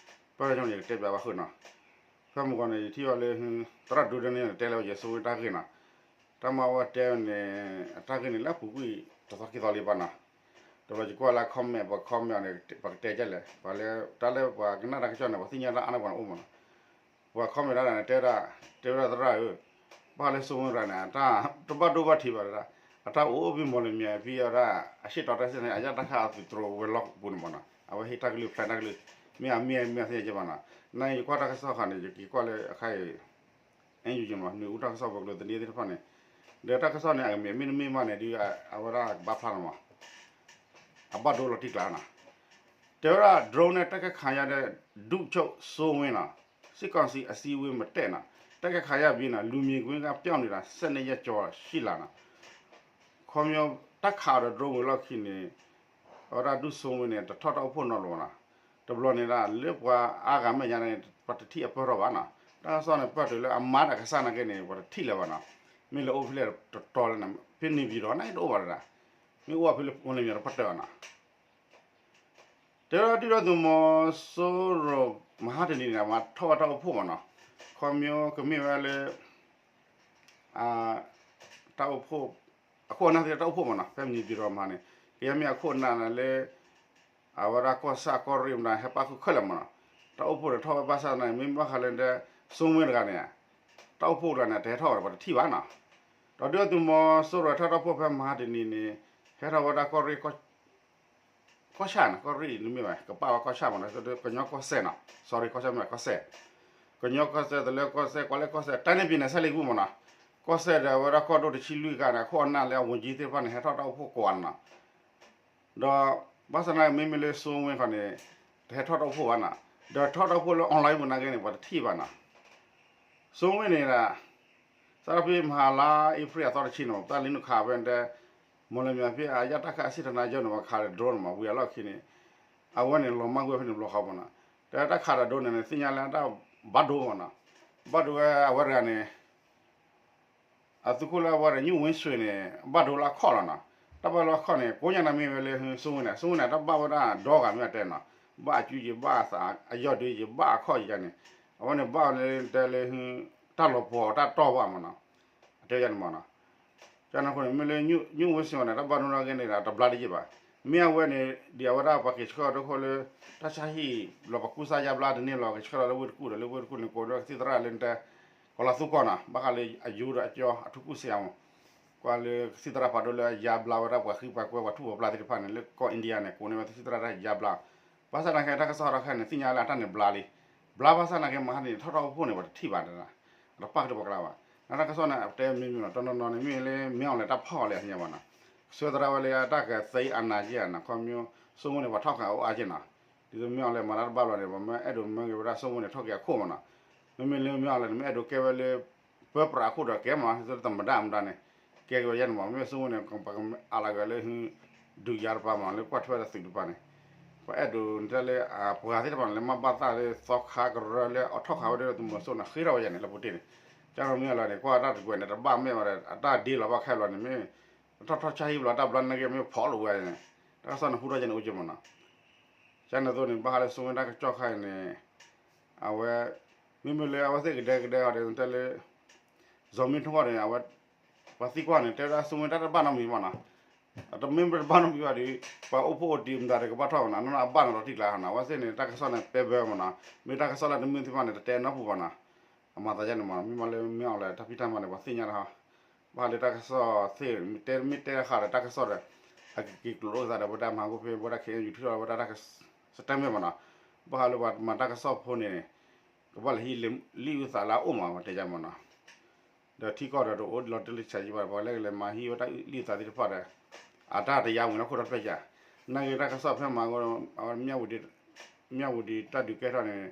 ပၢၢ်ထီၣ်ကန့ၣ် ယကတဲပျးဘၣ်ဃုာ်နီၤ, ဖဲမုၢ်ဂီၤန့ၣ် ယထံၣ်ဘၣ်လၢ သရၣ်ဒိဒဲန့ၣ် တဲလၢဝဲယဲစိဝ့တၢ်ဂ့ၢ်နီၤ, တၢ်မၤဝဲတဲန့ၣ် အတၢ်ဂ့ၢ်န့ၣ်လၢအပူၤကွံာ်တသီခံသီလံဘၣ်နီၤ, တဘျီယကွၢ်လၢ comment ပှၤ comment အီၤန့ၣ် ပှၤကတဲဒ်လဲၣ် ပှၤလၢ တၢ်လၢပှၤကနၣ်တၢ်ကစီၣ်န့ၣ် ပှၤသ့ၣ်ညါတၢ်အါန့ၢ်ပှၤန့ၣ်အိၣ်မးနီၤ, ပှၤ comment တၢ်န့ၣ် တဲဝဲဒၣ်, တဲဝဲဒၣ်သရၣ်ဧၢ, ဘၣ်ဃးလၢစိဝ့တဂၤန့ၣ် တဘၣ်ဒိဘၣ်ထံးဘၣ်တဒၣ်, အတၢ်အိၣ်ဖဲမီၢ်လမၠဲၣ်ဖဲအဝဲဒၣ် အဟ့ၣ်တီတၢ်စ့ၢ်န့ၣ် အယၣ်တၢ်ခးအသုးတြိၤဝဲၤလီၢ်ပူၤန့ၣ်မးနီၤ, အဝဲဟ့ၣ်တၢ်ကလုၢ် plan တၢ်ကလုၢ်, မ့ၢ်အမ့ၢ်မ့ၢ်အသ့ၣ်ညါကဲဘၣ်နီၤ, နာ်က့ယကွၢ်တၢ်ကစီၣ်ခါန့ၣ် ယက့ၤကွၢ်လၢအခါအံၤ အဲၣ်ယူၤယမး နွံဦးတၢ်ကစီၣ်ပှၤကလုာ်သန့သ့ၣ်တဖၣ်န့ၣ်, ဒီးတၢ်ကစီၣ်န့ၣ် အကမ့ၢ်မ့ၢ်တမ့ၢ်ဘၣ်န့ၣ်ဒီး အဝဲဒၣ်ကဘၣ်ဖျါလီၤမး, အဘၣ်ဒိလီၤတံၢ်ကျါနီၤ, တဲဝဲဒၣ် drone န့ၣ် တိုက်ခိုက်ခံရတဲ့ ဒုဗိုလ်ချုပ်စိုးဝင်းနီၤ, စစ်ကောင်စီအစည်းအဝေးမတက်နီၤ, တိုက်ခိုက်ခံရပြီးနီၤ လူမြင်ကွင်းကပျောက်နေတာ ဆယ့်နှစ်ရက်ကျော်ရှိလာနီၤ, ခီဖျိတၢ်ခးအီၤဒီး drone ဝံၤလီၢ်ခံန့ၣ် အဝဲဒၣ်ဒုၣ်စိဝ့န့ၣ် တထီၣ်တၢ်အိၣ်ဖှိၣ်နီတဘျီဘၣ်နီၤ, တဘျီန့ၣ်ဒၣ် လၢပှၤအါဂၤမဲာ်ညါန့ၣ် ပှၤတထံၣ်အပၢၢ်ထီၣ်ဘၣ်နီၤ, တၢ်ကစီၣ်န့ၣ် ပၢၢ်တုၤလၢအမါဒီးကစၢ်နာ်က့န့ၣ် ပှၤတထံၣ်လၢၤဘၣ်နီၤ, မ့ၢ်လၢအိၣ်ဖဲလဲၣ်တတီၤလဲၣ်န့ၣ် ဖဲန့ၣ်ပၠံၤဒီးနာ်က့တအိၣ်ဘၣ်တဒၣ်, မ့ၢ်အိၣ်ဖဲလၢမီၢ်လမၠဲၣ်တပှၢ်တၢၢ်ဘၣ်နီၤ တဲဝဲဒၣ်ဒုၣ်ဒါသုးမီၤစိရိၤ မဟါတနံၤန့ၣ် မၤထီၣ်ဝဲတၢ်အိၣ်ဖှိၣ်မးနီၤ, ခီဖျိကမ့ၢ်ဝဲလၢ တၢ်အိၣ်ဖှိၣ်, အခိၣ်အနၢ်သ့ၣ်တၢ်အိၣ်ဖှိၣ်မးနီၤ, ဖဲမံၤပံၤရီမဟါန့ၣ် ကယဲၢ်မ့ၢ်အခိၣ်အနၢ်န့ၣ်လၢ အဝဲဒၣ်ကီၢ်ဆၣ်ကီၢ်ရ့ၣ်မတၤ ဟဲပၣ်ဃုာ်ခဲလၢာ်မးနီၤ, တၢ်အိၣ်ဖှိၣ်န့ၣ်ထီၣ်ဝဲဘၣ်ဆၣ်သနာ်က့ မ့ၢ်ဘၣ်ဃးလၢဒ် စိဝ့တဂၤန့ၣ် တၢ်အိၣ်ဖှိၣ်တဂၤန့ၣ် တဟဲထီၣ်ဝဲဒီးပှၤတထံၣ်ဘၣ်နီၤ, ဒီးဒုၣ်ဒါသုးမီၤစိရိၤဟဲထီၣ်တၢ်အိၣ်ဖှိၣ်ဖဲမဟါတနံၤန့ၣ် ဟဲထီၣ်ဝဲဒၣ်ကီၢ်ရ့ၣ် ကီၢ်ဆၣ်နီၤ, ကီၢ်ရ့ၣ်န့ၣ်မ့ၢ်ဘၣ် ကပာ်ဝဲကီၢ်ဆၣ်မးနီၤ, ကညီကီၢ်စဲၣ်နီၤ, sorry ကီၢ်ဆၣ်မ့ၢ်ဘၣ်ကီၢ်စဲၣ်, ကညီကီၢ်စဲၣ် တလၢကီၢ်စဲၣ် ကွၢ်လၢကီၢ်စဲၣ် တိုင်းနဲ့ပြည်နယ် ဆယ့်လေးခုမးနီၤ, ကီၢ်စဲၣ်ဒီးအဝဲဒၣ်ကီၢ်ဒိၣ်တဆံလွံၢ်ဂၤန့ၣ် အခိၣ်အနၢ်လၢအဝန်ကြီးသ့ၣ်တဖၣ်န့ၣ် ဟဲထီၣ်တၢ်အိၣ်ဖှိၣ်ကိးဂၤနီၤ, ဒီး ဘၣ်ဆၣ်သနာ်က့မ့မ့ၢ်လၢစိဝ့ခီန့ၣ် တဟဲထီၣ်တၢ်အိၣ်ဖှိၣ်ဘၣ်နီၤ, ဒီးထီၣ်တၢ်အိၣ်ဖှိၣ်လၢ online ပူၤနာ်က့န့ၣ် ပှၤတထံၣ်ဘၣ်နီၤ, စိဝ့န့ၣ်ဒၣ် စးထီၣ်ဖဲမဟါလါအ့ဖြ့ၣ်အသီတဆံန့ၣ် ပတၢ်လၢနုာ်ခးဝဲတဲ မီၢ်လမၠဲၣ်ဖဲအယၣ်တၢ်ခးအဆံၣ်တနါယီန့ၣ် ပှၤခးဒီး drone မး ဝံၤအလီၢ်ခံန့ၣ် အဝဲန့ၣ်လီၤမၢ်ကွံာ်ဖဲန့ၣ်ဘျီဃီမးနီၤ, တဲတၢ်ခးဒီး drone န့ၣ်န့ၣ် သ့ၣ်ညါလၢတၢ်ဘၣ်ဒိမးနီၤ, ဘၣ်ဒိဝဲအဝဲတဂၤန့ၣ် အသုးခိၣ်လၢအဝဲဒီး ညိၣ်ဝ့ဆွ့ၣ်န့ၣ် ဘၣ်ဒိလၢအခီၣ်လီၤနီၤ, တၢ်ဘၣ်ဒိလၢအခီၣ်န့ၣ် ကိးညါန့ၣ်မ့ၢ်ဝဲလၢ စိဝ့န့ၣ် စိဝ့န့ၣ် တၢ်ဘၣ်ဝဲဒၣ်ဒီဂၤမ့ၢ်အတဲနီၤ, ဘၣ်အစုယံၤ ဘၣ်အသးအယီၢ်ဒုယံၤ ဘၣ်အခီၣ်ယံၤန့ၣ်, အဝဲန့ၣ်ဘၣ်ဝဲလၢတဲလၢ တၢ်လီၤပှီၤတၢ်တီၢ်ဘၣ်မးနီၤ, အတဲယၤန့ၣ်မးနီၤ, ကန့ၣ်အဃိန့ၣ် မ့ၢ်လၢ ညိၣ်ဝ့ဆွ့ၣ်န့ၣ် တၢ်ဘၣ်ဒိနီၢ်က့န့ၣ်ဒီး တဘျါတယံာ်ဘၣ်, မ့ၢ်အဝဲန့ၣ် ဒ်အဝဲဒၣ်ပှၤက့ၤဆှၢအီၤဒ်အဃိလၢ တၢ်ဆါဟံၣ်လီၤ ပှၤကူစါယါဘျါတန့ၢ်လီၤ က့ၤဆှၢလီၤလၢဝ့ၢ်တကူၣ်ဒီး လၢဝ့ၢ်တကူၣ်န့ၣ် ကိးဝဲဒၣ်ကသံၣ်သရၣ်လၢနတဲ ကီၤလၤသူကီၢ်နီၤ, ဘၣ်ဃးလၢအယူဒီးအကၠီ အထူးကုဆရာမး, ကွၢ်လၢကသံၣ်သရၣ်ဖးဒိၣ်လၢအယါဘျါဝဲဒၣ်ပှၤဃံပှၤကွဲပှၤထူၣ်ပှၤပျၢ်သ့ၣ်တဖၣ်န့ၣ် လၢကီၢ် India န့ၣ် ကိးန့ၢ်ဝဲကသံၣ်သရၣ်တၢ်ယါဘျါ, ဘၣ်ဆၣ်သနာ်က့တၢ်ကစီၣ်ဟးထီၣ်ခဲအံၤန့ၣ် သ့ၣ်ညါလၢအတၢ်န့ၣ်ဘျါလံ, ဘျါဘၣ်ဆၣ်သနာ်က့မဟါတနံၤန့ၣ် ထီၣ်တၢ်အိၣ်ဖှိၣ်န့ၣ် ပှၤတထံၣ်ဘၣ်တဒၣ်, အတပၣ်ကတၢၢ်ပှၤကျါဘၣ်, နတၢ်ကစီၣ်န့ၣ် အတဲမံၤမံၤနီၤ တနီၤနီၤန့ၣ် မ့ၢ်လၢ မင်းအောင်လှိုင် တၢ်ဖီၣ်အီၤလံအညါဘၣ်နီၤ, ဆှၢသရၣ်ဝဲလၢတၢ်ကသ့အနၤယံၣ်နီၤ, ခီဖျိ စိဝ့န့ၣ် ပှၤထီၣ်ဃာ်အိၣ်အါက့နီၤ, ဒ်သိး မင်းအောင်လှိုင် မၤတၢ်တဘၣ်ဘျီန့ၣ် ပှၤမ့ၢ်အဲၣ်ဒိးမၢက့ၤဝဲဒၣ်စိဝ့န့ၣ် ထီၣ်က့ၤအခိၣ်မးနီၤ, မ့မ့ၢ်လၢ မင်းအောင်လှိုင် န့ၣ် မ့ၢ်အဲၣ်ဒိးကဲဝဲလၢ ပၢပြးအခိၣ်ဒီးကဲမး ဒ်သိးသမ္မတမတၤန့ၣ်, ကဲက့ၤဝဲယဲန့ၣ်မး မ့မ့ၢ်စိဝ့န့ၣ် ပှၤကမၤအါလီၤက့ၤလၢ ဒုးယါတပၤမး လၢကွၢ်ထွဲဒီးသုးတပၤန့ၣ်, ပှၤအဲၣ်ဒိးန့ၢ်တၢ်လၢ ပှၤသ့ၣ်တဖၣ်န့ၣ် လၢမၤဘၣ်သၣ်လၢသီခါကရၢလၢအထီၣ်ဃာ်ဝဲဒၣ်သုးမီၤစိန့ၣ် ဃ့ထီၣ်ဝဲယဲန့ၣ် လၢပူၤတ့ၢ်န့ၣ်, ကန့ၣ် မင်းအောင်လှိုင် န့ၣ် ကွၢ်တၢ်တကွဲးန့ၣ် တဘၣ်မဲာ်ဘၣ်ဒီး အတၢ်ဒ့လီၤဘၣ်ခဲဘျီန့ၣ် မ့ၢ် ထီၣ်ထီၣ်ဆါဟံၣ်ဘျီတၢ်ဘျီနာ်က့မ့ၢ်ဖီၣ်လိာ်ဝဲန့ၣ် တၢ်ကစီၣ်န့ၣ်ဟူထီၣ်ယဲန့ၣ်အိၣ်က့မ့ၢ်နီၤ. ကန့ၣ်အသိးန့ၣ် ဘၣ်ဃးလၢစိမ့ၢ်တၢ်ကစီၣ်ခါအံၤန့ၣ် အဝဲ မ့မ့ၢ်လၢအဝဲသ့ၣ်ကဒဲကဒဲအီၤဒီး တဲလၢ စီၤမ့ထီၣ်န့ၣ် အဝဲ ပှၤသံကွၢ်န့ၣ် တဲဝဲဒၣ်စိမ့ၢ်တၢ်တဘၣ်နီတမံၤဘၣ်နီၤ. အတမ့ၢ်တဘၣ်နီတမံၤဘၣ်ဒီး ပှၤအိၣ်ဖှိၣ်အိၣ်တံၤမတၤဒီးကဘၣ်ထီၣ်မနီၤ အနီၢ်နီၢ်အဘၣ်နီၤလီၤတံၢ်ကျါနီၤ အဝဲသ့ၣ်န့ၣ် တၢ်ကစီၣ်န့ၣ်ပဲဘၢမနီၤ မ့ၢ်တၢ်ကစီၣ်လၢတမုာ်သ့ၣ်တဖၣ်န့ၣ် တတဲနီတပူၤဘၣ်နီၤ. အမၤသးယဲန့ၣ်မနီၤ မ့ၢ်မၤလၢမ့ၢ်အီၤလၢတၢ်ဖံးတၢ်မၤန့ၣ် ပှၤသ့ၣ်ညါတဟီ ဘၣ်ဃးလၢတၢ်ကစီၣ်သ့ၣ် မ့ၢ်တဲမ့ၢ်တဲဃာ်ဒီးတၢ်ကစီၣ်ဒီး အကက့ၤကျိးလိာ်သးဒီးဝဲဒၣ်မၤဟးဂီၤဖဲဝဲဒၣ် ခ့ၣ်အဲၣ်ယူၣ်ထံၣ်ထီၣ်ဝဲဒၣ်တၢ်ကစီၣ် statement မနီၤ. ဘၣ်ဃးလၢပှၤမၤတၢ်ကစီၣ်ဖိန့ၣ် ကဘၣ်လဲၤဟံးလံာ်အုၣ်သးလၢအအိၣ်မး ပှၤတဲယါမနီၤ. ဒီးထံကီၢ်ဒီးတအိၣ်လီၤတံၢ်လံဆဲးယံၤဘၣ် ပှၤလဲၤကလဲၤမၤဟံးဝဲဒၣ်လံာ်အုၣ်သးသ့ၣ်တဖၣ်ဒီး အတၢ်တယါဝံၤလီၤခိၣ်ဒီဖျၢၣ်ယါ နာ်က့တၢ်ကစီၣ်ဖဲမၤ မၠၣ်ဝတံၤတၢ်ဒုးကဲထီၣ်န့ၣ်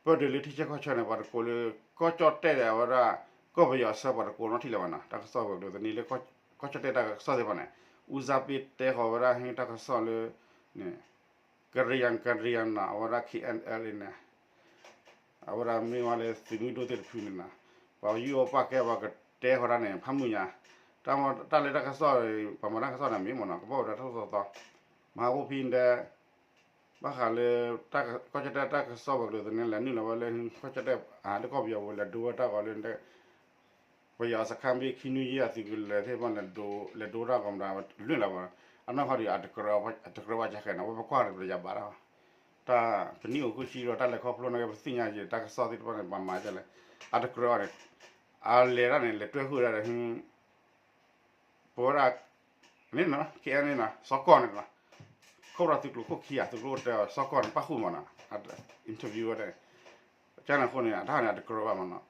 ပၢၢ်ဒုးလၢထံဆၢကီၢ်ဆၢန့ၣ် ပှၤတကိးလၢ ကီၢ်ကၠီၣ်တဲၣ်ဒီးအဝဲဒၣ် ကီၢ်ပယီၤအဆၢပှၤတကိးနီတထံၣ်လၢၤဘၣ်နီၤ တၢ်ကစီၣ်ဝဲၤကျိၤသန့လၢ ကီၢ်ကၠီၣ်တဲၣ်တၢ်ကစီၣ်သ့ၣ်တဖၣ်န့ၣ် ဦးစားပေးတဲဃီၤဝဲဒၣ်ဟ့ၣ်တၢ်ကစီၣ်လၢ ကရံယါကရံယါနီၤ အဝဲဒၣ် ခ့ၣ်အဲၣ်အဲၣ်လ်အ့န့ၣ် အဝဲဒၣ်မ့ၢ်ဝဲလၢသုးမုၢ်ဒိၣ်သ့ၣ်တဖုန့ၣ်နီၤ ပှၤယူးအီၣ်ပာ်ကဲပှၤကတဲဃီၤတၢ်န့ၣ် ဖးမုၢ်ညါ တၢ်လၢတၢ်ကစီၣ် ပှၤမၤတၢ်ကစီၣ်န့ၣ်မ့ၢ်မနီၤ ကဘၣ်အိၣ်ဒီးတၢ်သိၣ်သီသီ မၤဟးဂီၤဖဲဒဲ ဘၣ်ဃးလၢ ကီၢ်ကၠီၣ်တဲၣ်တၢ်ကစီၣ်ဝဲၤကျိၤသန့ လဲၤနုာ်လီၤဝဲလၢ ကီၢ်ကၠီၣ်တဲၣ် လၢကီၢ်ပယီၤပူၤ လဲၤဒိဝဲတၢ်ဂီၤလၢ ပယီၤစခါဘ့ၣ်ခံနွံယဲၢ်အသုးကလၢၤသ့ၣ်တဖၣ် လဲၤဒိတၢ်ဂီၤမတၤ လွံၢ်လီၤဘၣ် အနီၢ်ခီဒီး အတကြၢးဘၣ်ကဲဃဲနီၤ ဝဲပကွၢ်ဒီးပယၤဘၣ်ဒီး တၢ်ပနံၣ်အိၣ်ဃုဆံဒီး တၢ်လဲၤခီဖျိနာ်က့ ပသ့ၣ်ညါက့ၤ တၢ်ကစီၣ်သ့ၣ်တဖၣ်န့ၣ် ပှၤမၤဒ်လဲၣ် အတကြၢးဘၣ်န့ၣ် အလဲၤတၢ်န့ၣ် လဲၤတွဲဃုာ်ဒၣ်ဒီး ပဝဲဒၣ် န့ၣ်နီၤ ခ့ၣ်အဲၣ်န့ၣ်နီၤ စီၤကီၢ်န့ၣ်နီၤ ခိၣ်ဒီးသုးကျိၤခိၣ်ခံဂၤ သုးကျိၤအိၣ်တဲအီၤ စီၤကီၢ်န့ၣ် ပၣ်ဃုာ်မးနီၤ interview ဝဲဒၣ် ကန့ၣ်အဃိန့ၣ် အတၢ်န့ၣ် အတကြၢးဘၣ်မးနီၤ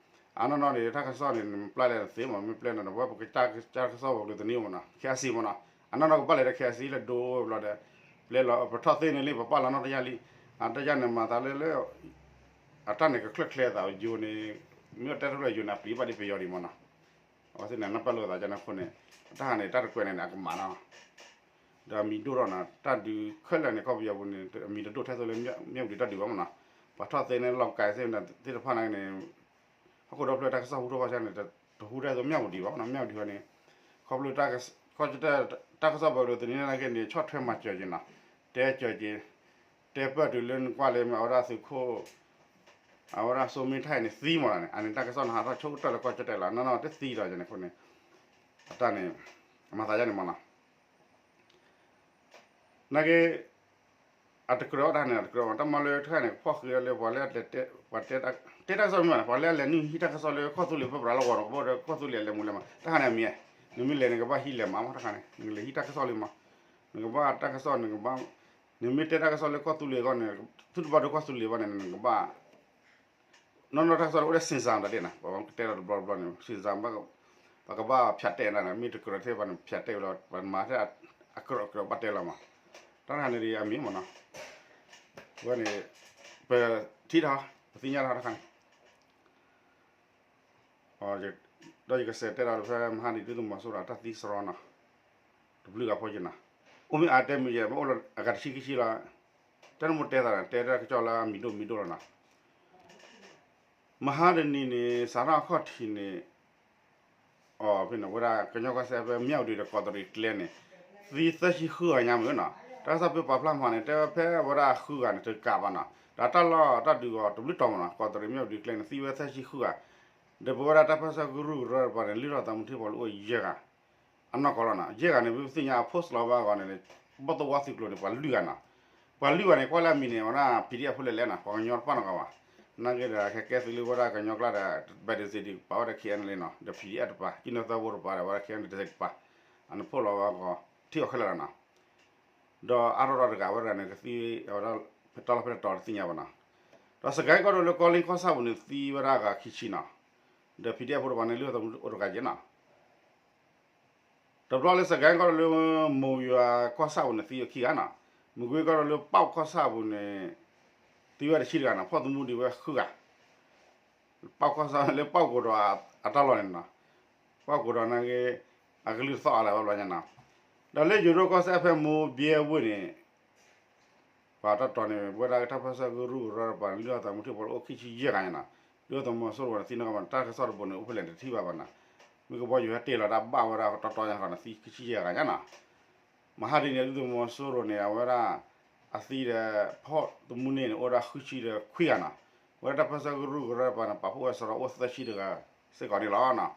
အနီၢ်နီၢ်န့ၣ် တၢ်ကစီၣ်န့ၣ် နပျဲလဲၤတသ့မး မ့ၢ်ပျဲန့ၣ်ဒီး ပဝဲပကတၢ်ကစီၣ်ဝဲၤကျိၤသန့မးနီၤ ခဲအစံမးနီၤ အနီၢ်နီၢ်ကဘၣ်လဲၤဒီးခဲအစံလၢဒိဘျီဒီး ပျဲလီၤ ပထီၣ်သ့န့ၣ်လံ ပပာ်လီၤနီၢ်တယၢ်လံ အတယၢ်န့ၣ် မၤသးလၢလၢ အတၢ်န့ၣ် ကချၢၣ်ချဲသးယိၤန့ၣ် မ့ၢ်အတဲထီၣ်လၢယိၤန့ၣ် အပျံၤဘၣ်ဒ်ပယီၤဒံးမးနီၤ အဝဲသ့ၣ်န့ၣ် နပာ်လိာ်သးကန့ၣ်အဃိန့ၣ် အတၢ်န့ၣ် တၢ်တကြၢးန့ၣ် အကမၣ်နီၤ ဒီးအမံၤဒိၣ်ထီၣ်နီၤ တၢ်ဒုးခဲလၢာ်န့ၣ် ကီၢ်ပယီၤပူၤန့ၣ် အမံၤတဒိၣ်ထဲသိးလၢ မၠၣ်ဝတံၤတၢ်ဒုးဘၣ်မးနီၤ ပှၤထီၣ်သ့န့ၣ် လီၤကဲသ့ၣ်သ့ၣ်တဖၣ်န့ၣ် ဟီၣ်ခိၣ်ဒီဖျၢၣ်တၢ်ကစီၣ်ဟူထီၣ်ဘၣ်ဆၣ်န့ၣ် တဟူထဲသိး မၠၣ်ဝတံၤဘၣ်မးနီၤ မၠၣ်ဝတံၤဝဲန့ၣ် ခီဖျိ ကီၢ်ကၠီၣ်တဲၣ် တၢ်ကစီၣ်ပှၤကလုာ်သန့နာ်က့န့ၣ် ဆီၣ်ထွဲမၤစၢၤက့ၤနီၤ တဲစၢၤက့ၤ တဲပၢၢ်တုၤလၢနကွၢ်လၢမ့ၢ်အဝဲဒၣ်သုးခိၣ် အဝဲဒၣ်စိမ့ၢ်ထၢၣ်န့ၣ်သံမးနီၤန့ၣ် အန့ၣ်တၢ်ကစီၣ်န့ၣ် ဟးထီၣ်ဆိကတၢၢ်လၢကီၢ်ကၠီၣ်တဲၣ်လီၤ နီၢ်နီၢ်တသံဒီးန့ၣ်အဃိန့ၣ် အတၢ်န့ၣ် အမၤသးယါန့ၣ်မးနီၤ နာ်က့ အတကြၢးဘၣ်တၢ်န့ၣ် အတကြၢးဘၣ် တၢ်မၤလၢတခါန့ၣ် ဖီၣ်ဃုာ်လၢပှၤလၢ ပှၤတဲတၢ်ကစီၣ်မ့ၢ်ဘၣ်န့ၣ် ပှၤလၢအလဲၤနုာ်ဟံးတၢ်ကစီၣ်လၢကီၢ်သူလ့ၤဖဲပရၤလီၤဂီၤန့ၣ် ကဘၣ်ဒီးကီၢ်သူလ့ၤအလဲၤမူလဲၤမး တၢ်ခါန့ၣ်အမံၤ နမ့ၢ်လဲၤန့ၣ် ကဘၣ်ဟံးလဲၤမးမး တၢ်ခါန့ၣ် နကလဲၤဟံးတၢ်ကစီၣ်လံမး နကဘၣ်တၢ်ကစီၣ် နကဘၣ် နမ့ၢ်တဲတၢ်ကစီၣ်လၢကီၢ်သူလ့ၤအဂီၢ်န့ၣ် သုတဘၣ်ဒိကီၢ်သူလ့ၤဘၣ်န့ၣ် နကဘၣ် နီၢ်နီၢ်တၢ်ကစီၣ်န့ၣ် အိၣ်ဒီး စင်စၣ် တၢ်ဒ်န့ၣ် ပှၤကတဲလီၤတဘျီတဘျီန့ၣ် စင်စၣ် ပကဘၣ်ဖၠးတဲာ်န့ၣ် မ့ၢ်တကြၢးထဲဘၣ်န့ၣ် ဖၠးတဲာ်ဝဲလီၤ ပှၤမၤထဲအကြၢးအကြၢးဘၣ်တဲလီၤမး တၢ်တခါန့ၣ်ဒီးအမံၤမးနီၤ ဝဲန့ၣ် ပထံၣ်တၢ် ပသ့ၣ်ညါတၢ်တခါန့ၣ် ဒီးယကစးတဲဒီးဖဲမဟါန့ၣ် ဒုၣ်ဒါသုးမီၤစိရိၤအတၢ်သံစရီနီၤ တဘျုးဂၤဖိက့နီၤ အိၣ်မ့ၢ်အါတဲမ့ၢ်ယဲ မ့ၢ်အိၣ်လၢအဂၤတဆံခံဆံလီၤ တဲနမိၢ်တဲသးန့ၣ် တဲတၢ်ကစီၣ်လၢအမံၤဒိၣ်မံၤဒိၣ်လီၤနီၤ မဟါတနံၤန့ၣ် စးထီၣ်အခီၣ်ထံးန့ၣ် အဖဲန့ၣ် ဝဲဒၣ်ကညီကီၢ်စဲၣ်ဖဲမၠၣ်ဝတံၤဒီးကီးတရံးကျဲန့ၣ် သံသၢဆံဃုဂၤညါမ့ၢ်နီၤ တၢ်ကစီၣ်ပၢပာ်ဖျါမးန့ၣ် တဲဝဲဖဲဝဲဒၣ်ဃုဂၤန့ၣ် တကးဘၣ်နီၤ ဒီးတၢ်လီၢ်တၢ်ဒုးဂီၤတဘျုးတီၤမးနီၤ ကီးတရံးမၠၣ်ဝတံၤကျဲန့ၣ် သံဝဲသၢဆံဃုဂၤ ဒီးပဝဲဒၣ်တၢ်ပၢဆှၢကရူၢ်ကရၢတပၤန့ၣ် လုၢ်ထီၣ်သးမူထံဖိလၢအိၣ်ယဲၢ်ဂၤ အနီၢ်ကီၢ်လီၤနီၤ ယဲၢ်ဂၤန့ၣ် ပသ့ၣ်ညါအ post လီၤဘၣ်အဂီၢ်န့ၣ် ဘီၣ်သိၣ်ဝါသုးကျိၤန့ၣ် ပှၤလွံၢ်ဂၤနီၤ ပှၤလွံၢ်ဂၤန့ၣ် ကွၢ်လၢအမံၤန့ၣ် ဝဲဒၣ် ပီၣ်ဒံၣ်အဲၣ်ဖိလဲၣ်လဲၣ်နီၤ ပှၤကညီတဖၣ်နီၢ်ကီၢ်ဘၣ် နာ်က့ဒီး ခဲကဲသုးလၢဝဲဒၣ်ကညီကျါဒီး ဘၣ်ဒစ့ဒံး ပာ်ဝဲဒၣ် ခ့ၣ်အဲၣ်လီးနီၤ ဒီး ပီၣ်ဒံၣ်အဲၣ်တပၤ ကံၣ်နီၣ်သၢဘိတပၤဒီး ဝဲဒၣ် ခ့ၣ်အဲၣ်လီးတစ့တပၤ အနဖိလီၤဝဲကီး ထံၣ်အီၤခဲလၢာ်လီၤနီၤ ဒီးအါထီၣ်ဒီးတဂၤဝဲတဂၤန့ၣ် ကသံဝဲဒၣ် ဖဲတၢ်လီၢ်ဖဲလဲၣ်တီၤတသ့ၣ်ညါဘၣ်နီၤ ဒီးစကဲကီၢ်ဒိၣ်လၢကီလ့ကီၢ်ဆၣ်ပူၤန့ၣ် သံဝဲဒၣ်အဂၤခံဆံနီၤ ဒီး ပီၣ်ဒံၣ်အဲၣ်ဖိတပၤန့ၣ် လုၢ်ထီၣ်သးမူအိၣ်တဂၤက့နီၤ တဘျီလၢစကဲကီၢ်ဒိၣ်လၢ မိၢ်ယွၤကီၢ်ဆၣ်ပူၤန့ၣ် သံဝဲခံဂၤနီၤ မကွ့ကီၢ်ဒိၣ်လၢပီၣ်ကီၢ်ဆၣ်ပူၤန့ၣ် သံဝဲတဆံတဂၤနီၤ ဖီၣ်သမူဒံးဝဲဃုဂၤ ပီၣ်ကီၢ်ဆၣ်လၢပီၣ်ကိးဒီးအတၢ်လီၢ်န့ၣ်နီၤ ပီၣ်ကိးဒီးနာ်က့ အကလုၢ်သီၣ်အါလၢၤဘၣ်ဘျီညါနီၤ ဒီးလၢယိၤဒိၣ်ကီၢ်စဲၣ်ဖဲမိၢ်ဘဲဝ့ၢ်န့ၣ် ပှၤတၢ်တီၤန့ၣ် ဝဲဒၣ်တၢ်ပၢဆှၢကရူၢ်ကရၢတပၤန့ၣ် လုၢ်ထီၣ်သးမူထံဖိလၢအိၣ်ခံဆံယဲၢ်ဂၤညါနီၤ ဒုၣ်ဒါသုးမီၤစိရိၤန့ၣ် သံနီၢ်ကီၢ်ဘၣ် တၢ်ကစီၣ်တဘိန့ၣ် အိၣ်ဖဲလဲၣ်တထံၣ်ဘၣ်ဘၣ်နီၤ မ့ၢ်ကဘီယူၤဟဲတ့ၢ်လီၤတၢ်ဘၣ်ဝဲဒၣ်တီတီညါဃီန့ၣ် သံခံဆံယဲၢ်ဂၤညါနီၤ. မဟါဒ်န့ၣ် ဒုၣ်ဒါသုးမီၤစိရိၤန့ၣ် အဝဲဒၣ် အသံဒီး ဖီၣ်တမူန့ၢ်န့ၣ် အိၣ်ဝဲဒၣ်ဃုဆံဒီးခွံဂၤနီၤ. အဝဲဒၣ်တၢ်ပၢဆှၢကရူၢ်ကရၢတဖၣ်န့ၣ် ပာ်ဖှိၣ်ဝဲစရီအိၣ်သၢဆံတဂၤစ့ၢ်ကီးန့ၣ်လီၤနီၤ.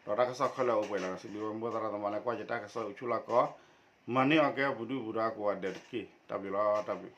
ဒီးတၢ်ကစီၣ်ခဲလၢာ်အိၣ်ပှဲၤလီၤ စံးဘျုးဝဲမိၢ်သရၣ်သမါလၢကွၢ်ယတၢ်ကစီၣ်အိၣ်ဆူၣ်လီၢ်ကီၢ် မၤန့ၢ်အီၤကဲပူၤဒုၣ်ပူၤဒါကိးဂၤဒဲးတက့ၢ်. တၢ်ဘျုးလီၤ တၢ်ဘျုး